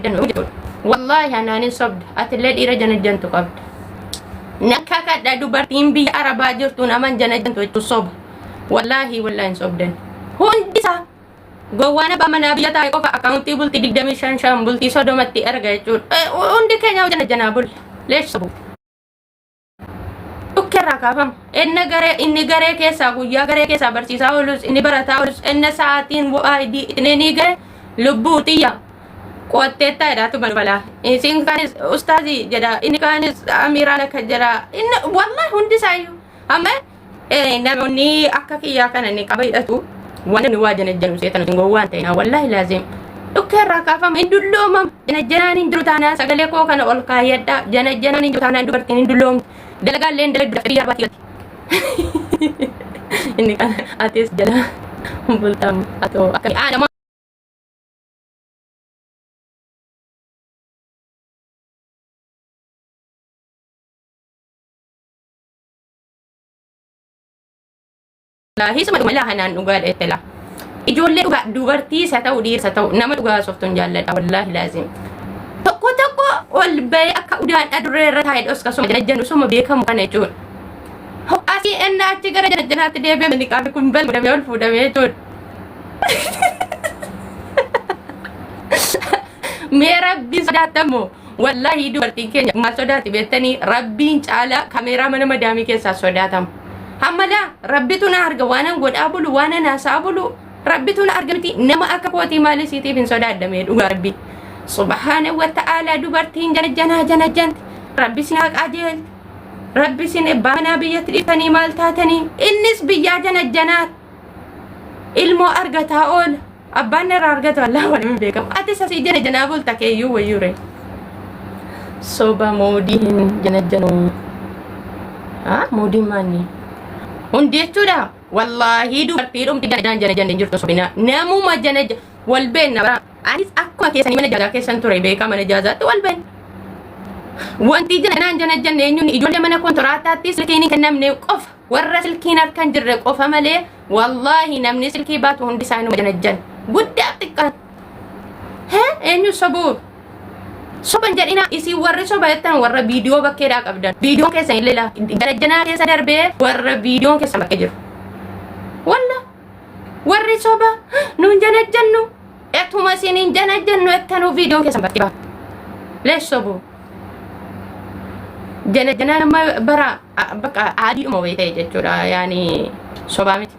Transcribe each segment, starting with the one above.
janajjanu jechuudha. Wallaahi anaan hin sobda. Atillee dhiira janajjantu qabda. Nakka kadha dubartiin biyya Arabaa jirtu naman janajjantu jechuun soba. Wallaahi wallaahi hin sobdan. Hundi isaa gowwaan abbaa manaa biyya taa'e qofa akkaawuntii bultii 25 shan bultii 30tti erga jechuudha. Hundi keenya janajjanaa bulla. Leesh sobu. Dhukkeerraa kaafama. Inni garee inni garee keessaa guyyaa garee keessaa barsiisaa oolus inni barataa oolus inni sa'aatiin bu'aa inni ni garee lubbuu xiyya qo'atteettaa jedhaatu balbalaa. Isin kaanis ustaazii jedha inni kaanis amiiraan akka jedha inni wallahi hundi isaayyuu amma namoonni akka kiyyaa kana ni qaba hidhatu waan namni waa janajjanu seetan hin gowwaan ta'ina wallaahi laazim dhukkee irraa kaafama hin dulloomam janajjanaan hin jiru taanaan sagalee koo kana ol kaayyadha janajjanaan hin jiru taanaan dubartiin hin dulloomtu dalagaa illee hin dalagdu biyya arbaatti galti inni kana atis jala bultam atoo akka nama Wallaahi suma dhuma laa hanaan dhugaa dheette laa. Ijoollee dhugaa dubartii isa ta'u dhiirsa ta'u nama dhugaa haasoftuun jaalladha wallaahi laazim. Tokko tokko ol bahee akka udaan adurree irra taa'e dhoska suma janajjanu suma beekamu kana jechuudha. Asii ennaa achi gara janajjanaatti deebi'ame niqaabi kun bal godhamee ol fuudhamee jechuudha. Mee rabbiin sodaatamoo wallaahi dubartiin keenya maal sodaati beektanii rabbiin caalaa kameeraa mana madaamii keessaa sodaatama. Hamma laa rabbitu na arga waanan godhaa bulu waanan haasaa bulu rabbitu na arga miti nama akka kootii maal isiitiif hin sodaadhamee dhugaa rabbi. Subhaana wa ta'aalaa dubartiin jana jana janti rabbi sin haa qajeelchu. Rabbi sin abbaa manaa biyyatti dhiiftanii maal taatanii innis biyyaa jana janaa ilmoo argataa oola. Abbaan irraa argatu Allah waliin beekamu. Atis asii jana janaa bulta keeyyuu wayyuu ree. Soba moodii hin janajjanuu. Haa moodiin maanni? Hundi jechuudha. Wallaahii dubartii dhumti janajjanaan janajanne hin jirtu sobina. Namuma janaja wal beenna bara. Anis akkuma keessanii mana jaazaa keessan ture beekaa mana jaazaatti wal beenna. Wanti janajjanaan janajjanne eenyuun ijoollee mana kontoraataatti silkiin hin kennamne qofa. Warra silkiin harka hin jirre qofa malee wallaahi namni silkii baatu hundi isaa inuma janajjan. Guddaaf xiqqaan. Hee eenyu sobuuf? Soban jedhina isin warri soba jettan warra viidiyoo bakkeedhaa qabdan. Viidiyoon keessan illee laa janajjanaa keessa darbee warra viidiyoon keessan bakkee jiru. Walla warri soba nuun janajjannu etuma isin hin janajjannu ettanuu viidiyoon keessan bakkee ba'a. Lees sobu. Janajjanaa nama bara bakka aadiidhuma wayii ta'e jechuudha yaani sobaa miti.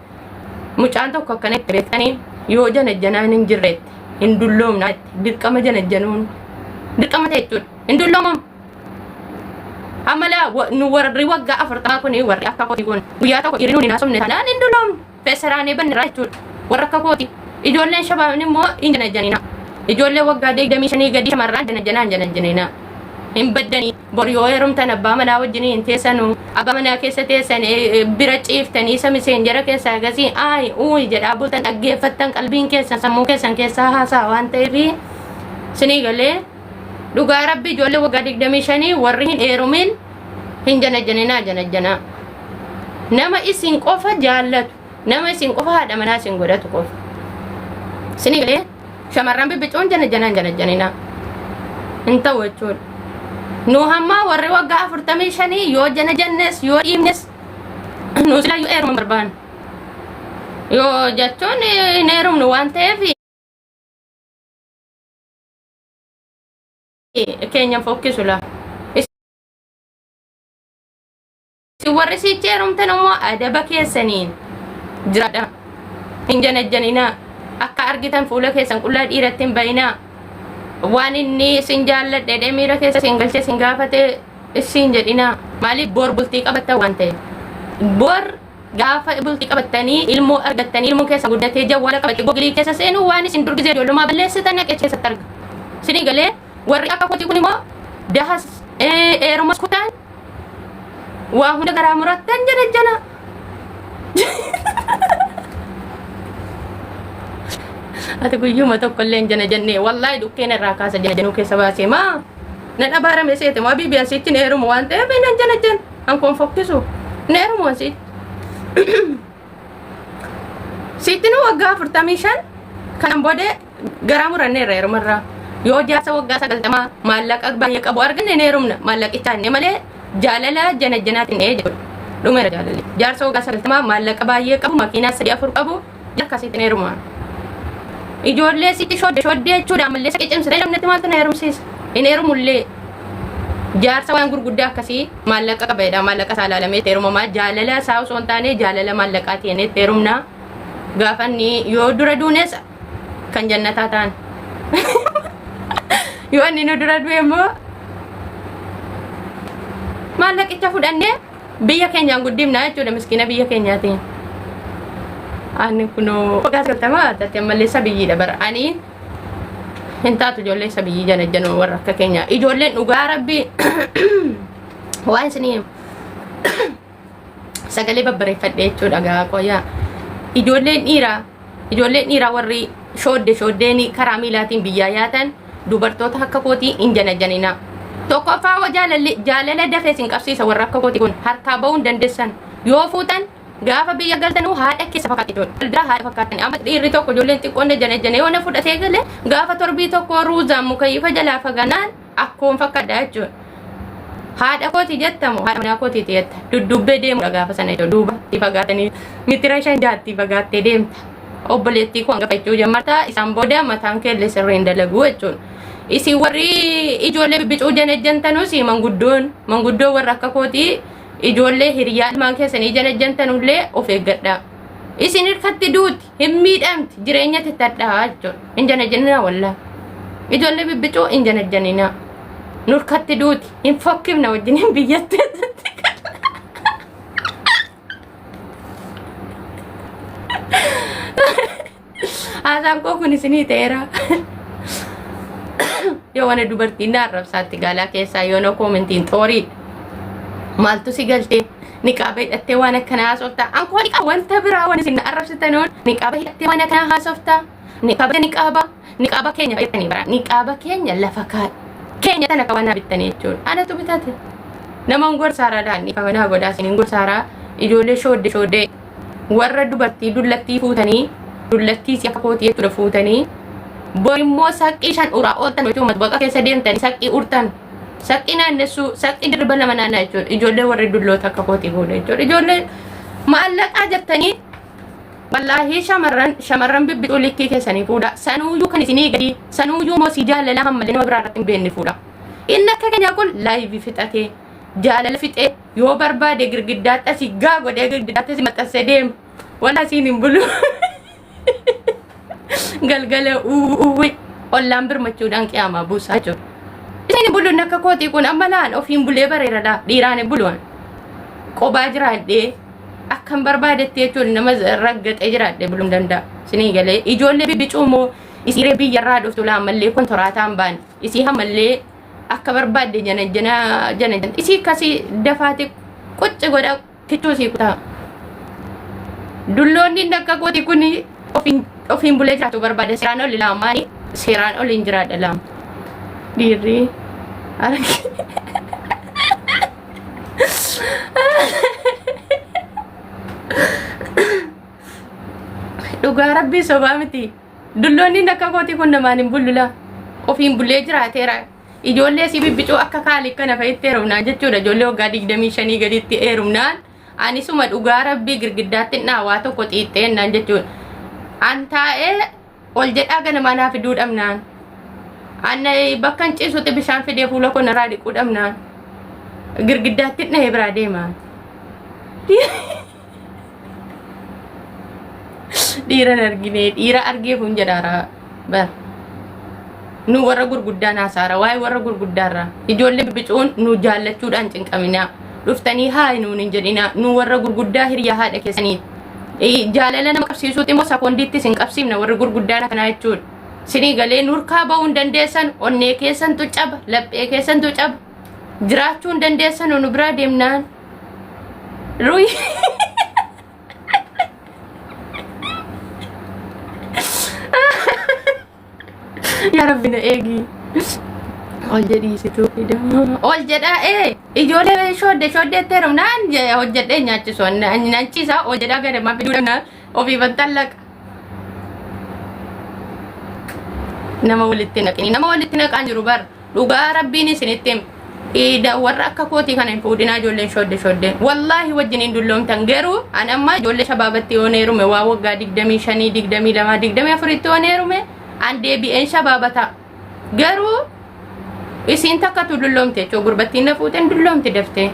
Mucaan tokko akkana itti beektanii yoo janajjanaan hin jirreetti hin dulloomna dirqama janajjanuun dirqama ta'e jechuudha hin dulloomamu. Amma laa nu warri waggaa 40 kun warri akka kootii kun guyyaa tokko dhiirri nuun hin haasofne taanaan hin dulloomne feesaraanee banneraa jechuudha warra akka kooti. Ijoolleen shabaabni immoo hin janajjanina. Ijoollee waggaa 25 gadi shamarraan janajjanaa hin janajjanina. Hin baddanii bor yoo heerumtan abbaa manaa wajjin hin teessanu abbaa manaa keessa teessan bira ciiftanii isa miseenjara keessaa gasii ayi uuyi jedhaa bultan dhaggeeffattan qalbiin keessan sammuu keessan keessaa haasaa waan ta'eef sinii galee dhugaa rabbi ijoollee waggaa 25 warri hin heerumin hin janajjaninaa janajjanaa nama isin qofa jaallatu nama isin qofa haadha manaa isin godhatu qofa sinii galee shamarran bibbicuun janajjanaa hin janajjaninaa hin ta'u jechuudha. Nu hamma warri waggaa 45 yoo janajannes yoo dhiibnes nu sila yoo heeruma barbaannu. Yoo jechuun hin heerumnu waan ta'eef keenya fokkisu laa. Isin warri siichi heerumtan immoo adaba keessaniin jiraadha. Hin janajjaninaa. Akka argitan fuula keessan qullaa dhiiratti hin bayinaa. Waan inni isin jaalladhe jedhee miira keessa isin galchee isin gaafate isin jedhinaa. Maaliif bor bultii qabattan waan ta'eef. Bor gaafa bultii qabattanii ilmoo argattanii ilmoo keessa guddatee jawwaala qabate gogilii keessa seenuu waan isin dur gisee ijoollummaa balleessitan naqee keessatti arga. Isinii galee warri akka kootii kun immoo dahas heerumas kutaan waa hunda garaa murattan janajjana. Ati guyyuma tokko illee hin janajannee wallaahi dhukkeen irraa kaasa janajanuu keessa baasee maa nan abaarame seete moo abiibi asitti hin heerumu waan ta'eef nan janajjan hankoon fokkisu hin heerumu asitti. Sitti nu waggaa 45 kanan booda garaa muranneerra heerumarraa. Yoo jaarsa waggaa 90 maallaqa baay'ee qabu arganne ni heerumna. Maallaqichaan ni malee jaalala jana janaatiin ee jechuudha. Dhumeera jaalalli. Jaarsa waggaa 90 maallaqa baay'ee qabu, makiinaa sadii afur qabu, akkasitti ni heeruma. Ijoollee sitti shodde shodde jechuudha, ammallee sitti cimsitee namnitti maaltu na heerumsiisa? Hin heerumullee. Jaarsa waan gurguddaa akkasii maallaqa qabeedha. Maallaqa isaa ilaalamee itti heerumamaa. Jaalala isaa osoo hin taane jaalala maallaqaatiin itti heerumna. Gaafa inni yoo dura duunes kan jannataa ta'an. Yoo inni nu dura du'e immoo maallaqicha fudhannee biyya keenyaan guddifnaa jechuudha, miskiina biyya keenyaatiin. Ani kunoo waggaa 90 taate, ammallee sabiyyiidha bara. Ani hin taatu ijoollee sabiyyii jana januu warra akka keenyaa. Ijoolleen dhugaa rabbii waan isinii sagalee babbareeffadhe jechuudha gaa qoyaa. Ijoolleen dhiiraa warri shoodde shooddeen karaa miilaatiin biyyaa yaatan dubartoota akka kootii hin janajanina. Tokkoffaa wa jaalalli jaalala dafee isin qabsiisa. Warra akka kootii kun harkaa ba'uu hin dandeessan. Yoo fuutan gaafa biyya galtanuu haadha keessa fakkaatti jechuudha. Waldaa haadha fakkaatan. Amma dhiirri tokko ijoolleen xiqqoon janajjane yoo na fudhatee gale, gaafa torbii tokko ruuzaan mukayyifa jalaa fagaanaan akkoon fakkaadha jechuudha. Haadha kooti jettamu haadha manaa kootiiti jetta. Duddubbee deemudha gaafa sana jechuudha. Duuba itti fagaatanii mitira 5 jaatti fagaattee deemta. Obboleettii koo hangafa jechuu jammarta, isaan booda mataan keellee sirriin dalaguu jechuudha. Isin warri ijoollee bibbicuu janajjantanus, manguddoon manguddoo warra akka kootii ijoollee hiriyaa ilmaan keessanii janajjantanullee of eeggadhaa. Isin hirkatti duuti, hin miidhamti, jireenya tittadhaa jechuudha. Hin janajjaninaa wallaa. Ijoollee bibbicuu hin janajjaninaa. Nurkatti duuti, hin fokkifna wajjin hin biyyatti. Haasaan koo kun isinii ta'eera. Yoo wana dubartiin na arrabsaatti gaalaa keessaa yoo na koomentiin xoorii. Maaltu si galtee? Niqaaba hidhattee waan akkanaa haasofta. Ankoo niqaaba wanta biraa waan isin na arrabsitanoon niqaaba hidhattee waan akkanaa haasofta. Niqaaba niqaaba niqaaba keenya fayyadanii bara. Niqaaba keenya lafa kaa'e. Keenya tana kawanaa bittanii jechuudha. Anatu bitate. Nama hin gorsaaraa daandii kawanaa godhaa isin hin gorsaaraa, ijoollee shoodde shooddee warra dubartii dullattii fuutanii, dullattii si akka kootii jechuudha, fuutanii bor immoo saqqii 5 uraa ooltan jechuudha. Baqa keessa deemtanii saqqii urtan, saqqii naannessuu, saqqii dirba lama naannaa jechuudha. Ijoollee warri dulloota akka kootii fuudha jechuudha. Ijoollee maallaqaa jettanii wallaahii shamarran bibbicuu likkii keessanii fuudha. Sanuuyyuu kan isinii gadi, sanuuyyuu immoo si jaalala hammallee nama biraa irratti hin beekne fuudha. Inni akka keenyaa kun live fixatee, jaalala fixee, yoo barbaade girgiddaatti asii gaa godhee girgiddaatti asii maxxansee deema. Wala asiin hin bulu. Galgala uwwi ollaan birmachuudhaan qiyaamaa buusaa jechuudha. Isin hin buluun akka kootii kun amma laan ofiin bulee bareera laa, dhiiraan hin buluun. Qobaa jiraadhee akkan barbaadetti jechuun nama raggaxee jiraadhee buluun danda'a. Isinii galee? Ijoollee bibicuu immoo isiree biyyarraa dhuftu laa ammallee kontoraataan baan isii hammallee akka barbaadde jana jana jana jana isii akkasii dafaate qucci godha kichuu isii kutaa. Dulloonni inni akka kooti kun ofiin bulee jiraachuu barbaada. Seeraan ol laamaani seeraan ol hin jiraadha laama. Dhiirri argi. Dhugaa rabbii sobaa miti. Dulloonni akka kooti kun namaan hin bullula. Ofiin bulee jiraateera. Ijoollee si bibbicuu akka kaali kana fa'itti heerumnaan jechuudha. Ijoollee waggaa 25 gaditti heerumnaan anisuma dhugaa rabbii girgiddaatti dhaawaa tokko xiixxeennaan jechuudha. An taa'ee ol jedhaa ganamaa naa fiduu dhabnaan. An bakka hin ciisutti bishaan fidee fuula koo narraa dhiquu dhabnaan. Girgiddaatti dhahee biraa deema. Dhiira hin argine, dhiira argeef hin jedhaara bar. Nu warra gurguddaan haasaara waa'ee warra gurguddaarra. Ijoollee bibicuun nu jaallachuudhaan cinqaminaa. Dhuftanii haa nuun hin jedhina, nu warra gurguddaa hiriyaa haadha keessanii. Jaalala nama qabsiisuutti immoo sakoondiitti isin qabsiifna warri gurguddaan akkanaa jechuudha. Sinii galee? Nurkaa ba'uu hin dandeessan, onnee keessantu caba, laphee keessantu caba. Jiraachuu hin dandeessan nu biraa deemnaan. Ruyi. Yaa Rabbi na eegi. Ol jedhiisitu. Ol jedhaa ee ijoollee shoodde shooddeetti heerumnaan hojjedhee nyaachisu nyaachisaa ol jedhaa gadamaa fiduu dhabnaan ofii battallaqa. Nama walitti naqini. Nama walitti naqaan jiru bar. Dhugaa rabbiin isinitti hima. Iida warra akka kootii kana hin fuudhinaa ijoolleen shodde shodde. Wallaahi wajjin hin dulloomtan garuu an amma ijoollee shabaabatti yoon heerume waa waggaa 25, 22, 24tti yoon heerume an deebi'een shabaaba ta'a. Garuu isiin takkatu dulloomte jechuudha. Gurbattiin na fuuteen dulloomte daftee.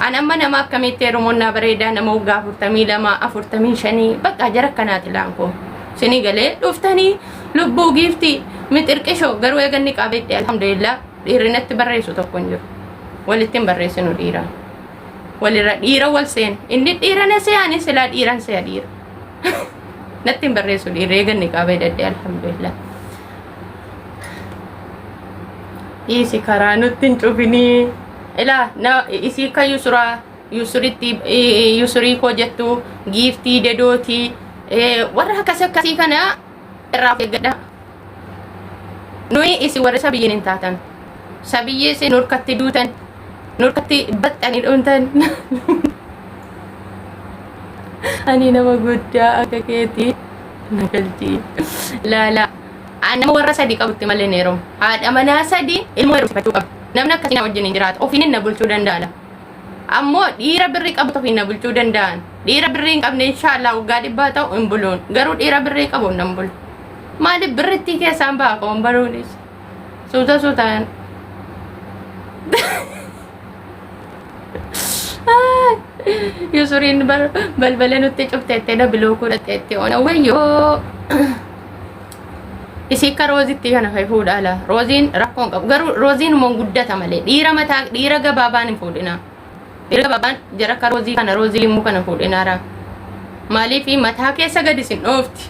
An amma nama akkamitti heerumuun na bareedaa nama waggaa 42, 45 bakka jara akkanaati laankoo. Isinii galee dhuftanii lubbuu giiftii mixirqishoo garuu eeganni qabeetti alhamdulillah dhiirri natti barreessu tokko hin jiru. Walitti hin barreessinu dhiira. Walirra dhiira wal seena. Inni dhiira na se'a ani silaa dhiiran se'a dhiira. Natti hin barreessu dhiirri eeganni qabee dadde alhamdulillah. Dhiisi karaa nutti hin cufinii. Ilaa na isii akka yusuraa yusuritti yusurii koo jettu giiftii dedootii warra akkas akkasii kana irraa of eeggadha. Nuyi isin warra sabiyyiin hin taatan. Sabiyyii isin nurkatti duutan. Nurkatti baxxanii dhumtan. Ani nama guddaa akka keetii na galchii. Laala. Ani nama warra sadii qabutti malee hin heerumu. Haadha manaa sadii ilmoo heerumsifachuu qaba. Namni akkasii na wajjin hin jiraatu. Ofiin na bulchuu danda'a. Ammoo dhiira birrii qabu ofiin na bulchuu danda'an. Dhiira birrii hin qabne inshaallah waggaa dhibbaa ta'u hin buluun. Garuu dhiira birrii qabu nan bulu. Maaliif birrittii keessaan ba'a qoon baruunis. Suuta suutaan. Yusuriin balbala nutti cufteettee na bilookuu dhaqxeetti ona wayyoo. Isii akka roozitti kana fa'i fuudhaa laa. Rooziin rakkoon qabu. Garuu rooziin immoo guddata malee dhiira mataa dhiira gabaabaan hin fuudhinaa. Dhiira gabaabaan jara akka roozii kana roozii limmuu kana fuudhinaara. Maaliif mataa keessa gadi isin dhoofti.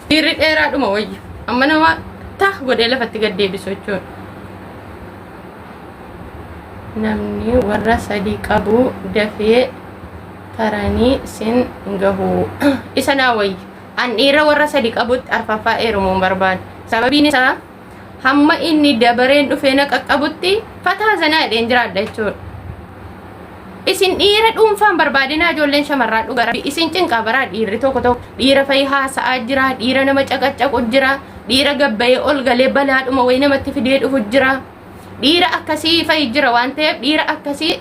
Dhiirri dheeraadhuma wayya. Amma nama tah godhee lafatti gad deebisu jechuudha. Namni warra sadii qabu dafee taranii sin gahu. Isa naa wayya. An dhiira warra sadi qabutti arfaffaa heerumuun barbaada. Sababiin isaa hamma inni dabareen dhufee na qaqqabutti fataa zanaa jedheen jiraadha jechuudha. Isin dhiira dhuunfaan barbaadinaa ijoolleen shamarraa dhuga rabbi isin cinqaa baraa dhiirri tokko tokko dhiira fayi haasa'aa jira dhiira nama caqacaqu jira dhiira gabbayee ol galee balaadhuma wayii namatti fidee dhufu jira dhiira akkasii fayi jira waan ta'eef dhiira akkasii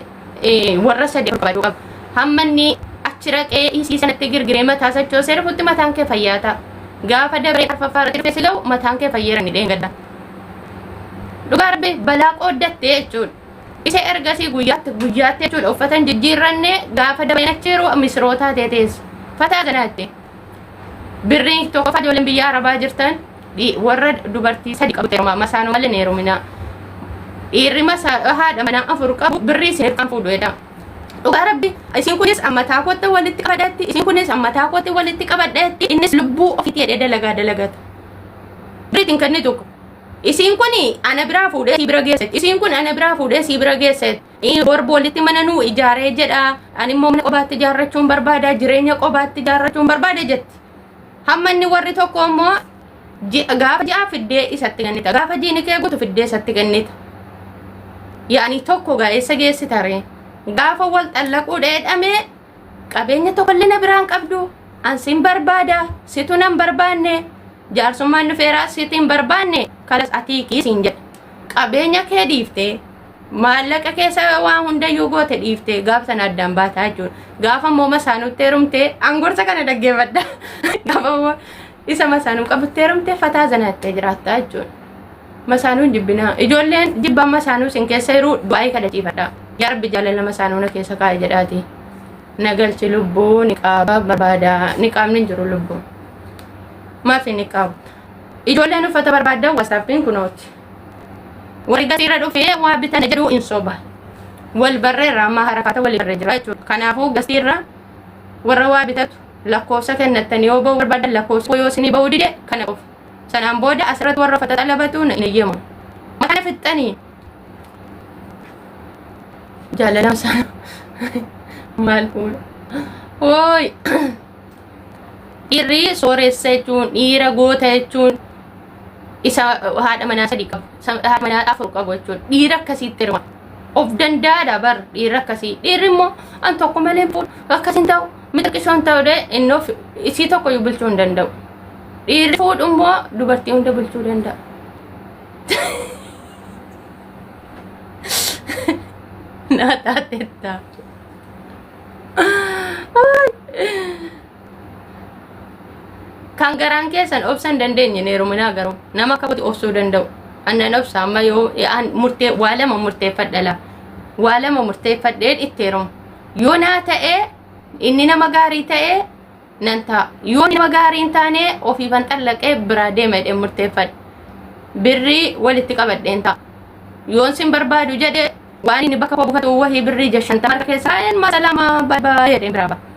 warra sadi barbaaduu qaba. Hamma inni achi raqee isii sanatti girgiree mataa sochoosee dhufutti mataan kee fayyaa ta'a. Gaafa dabaree arfaffaa irratti dhufee si ga'u mataan kee fayyeera ni dheengadda. Dhugaa rabbi balaa qooddattee jechuudha. Isa ergasii guyyaatti guyyaatti jechuudha uffata hin jijjiirranne gaafa dabareen achi yeroo misirootaa ta'e teessa. Fataa ganaatti. Birriin tokkoffaa ijoolleen biyya arabaa jirtan warra dubartii sadi qabu ta'e masaanuu malee hin heeruminaa. Dhiirri masaa haadha manaa afur qabu birrii isin irraan fuudhu jedha. Dhugaa rabbi isin kunis ammataa kootti walitti qabadheetti isin kunis ammataa kootti walitti qabadheetti innis lubbuu ofiitti jedhee dalagaa dalagata. Birriitiin kennitu isiin kun ana biraa fuudhee sii bira geessetti isiin kun ana biraa fuudhee sii bira geessetti. Warra walitti mana nuu ijaaree jedha. Ani immoo mana qobaatti ijaarrachuun barbaada jireenya qobaatti ijaarrachuun barbaada jetti. Hamma inni warri tokko immoo gaafa ji'aa fiddee isatti kennita. Gaafa jiini kee guutu fiddee isatti kennita. Yaani tokko gaa eessa geessita ree? Gaafa wal xallaquu dheedhamee qabeenya tokkollee na biraan qabdu. An sin barbaada situ nan barbaanne jaarsummaan dhufeeraa sitti hin barbaanne kalas atii kiisiin jedha. Qabeenya kee dhiiftee maallaqa keessa waan hundayyuu goote dhiiftee gaafa sana addaan baataa jechuudha. Gaafa immoo masaanutti heerumtee an gorsa kana dhaggeeffadha. Gaafa immoo isa masaanuu qabutti heerumtee fataa zanaattee jiraattaa jechuudha. Masaanuu hin jibbinaa. Ijoolleen jibbaan masaanuu isin keessa jiru du'aayii kadhachiifadha. Yaa Rabbi jaalala masaanuu na keessa kaa'e jedhaati. Na galchi lubbuu niqaaba barbaada. Niqaabni hin jiru lubbuu. Maafi niqaabu. Ijoolleen uffata barbaadan wasaappiin kunooti. Warri gasiirra dhufee waa bitan jedhu hin soba. Wal barreerra amma harakaata walii barree jira jechuudha. Kanaafuu gasiirra warra waa bitatu lakkoofsa kennattanii yoo ba'uu barbaadan lakkoofsa yoo isinii ba'uu dide kana qofa. Sanaan booda asirratti warra uffata xalabatu hin eeyyamu. Mataa fixxanii jaalalaan sana maal fuudha. Hooy dhiirri sooressa jechuun dhiira goota jechuun isa haadha manaa sadii qabu haadha manaa afur qabu jechuudha. Dhiira akkasiitti hirma. Of danda'aadha bar dhiirri akkasii. Dhiirri immoo an tokko malee hin fuudhu akkasiin ta'u mixqishoon ta'u dee inni of isii tokko iyyuu bulchuu hin danda'u. Dhiirri fuudhu immoo dubartii hunda bulchuu danda'a. Naa taateetta. Kan garaan keessan obsa hin dandeenye hin heeruminaa garuu nama akka kooti obsuu danda'u. Annan obsa amma yoo an murtee waa lama murteeffadha laa. Waa lama murteeffadheen itti heeruma. Yoo naa ta'ee inni nama gaarii ta'ee nan ta'a. Yoo nama gaarii hin taane ofiifan xallaqee biraa deema jedheen murteeffadhe. Birrii walitti qabadheen ta'a. Yoon sin barbaadu jedhe waan inni bakka koo buufatu wahii birrii 50 harka keessaa een masalama baay'ee jedheen biraa ba'a.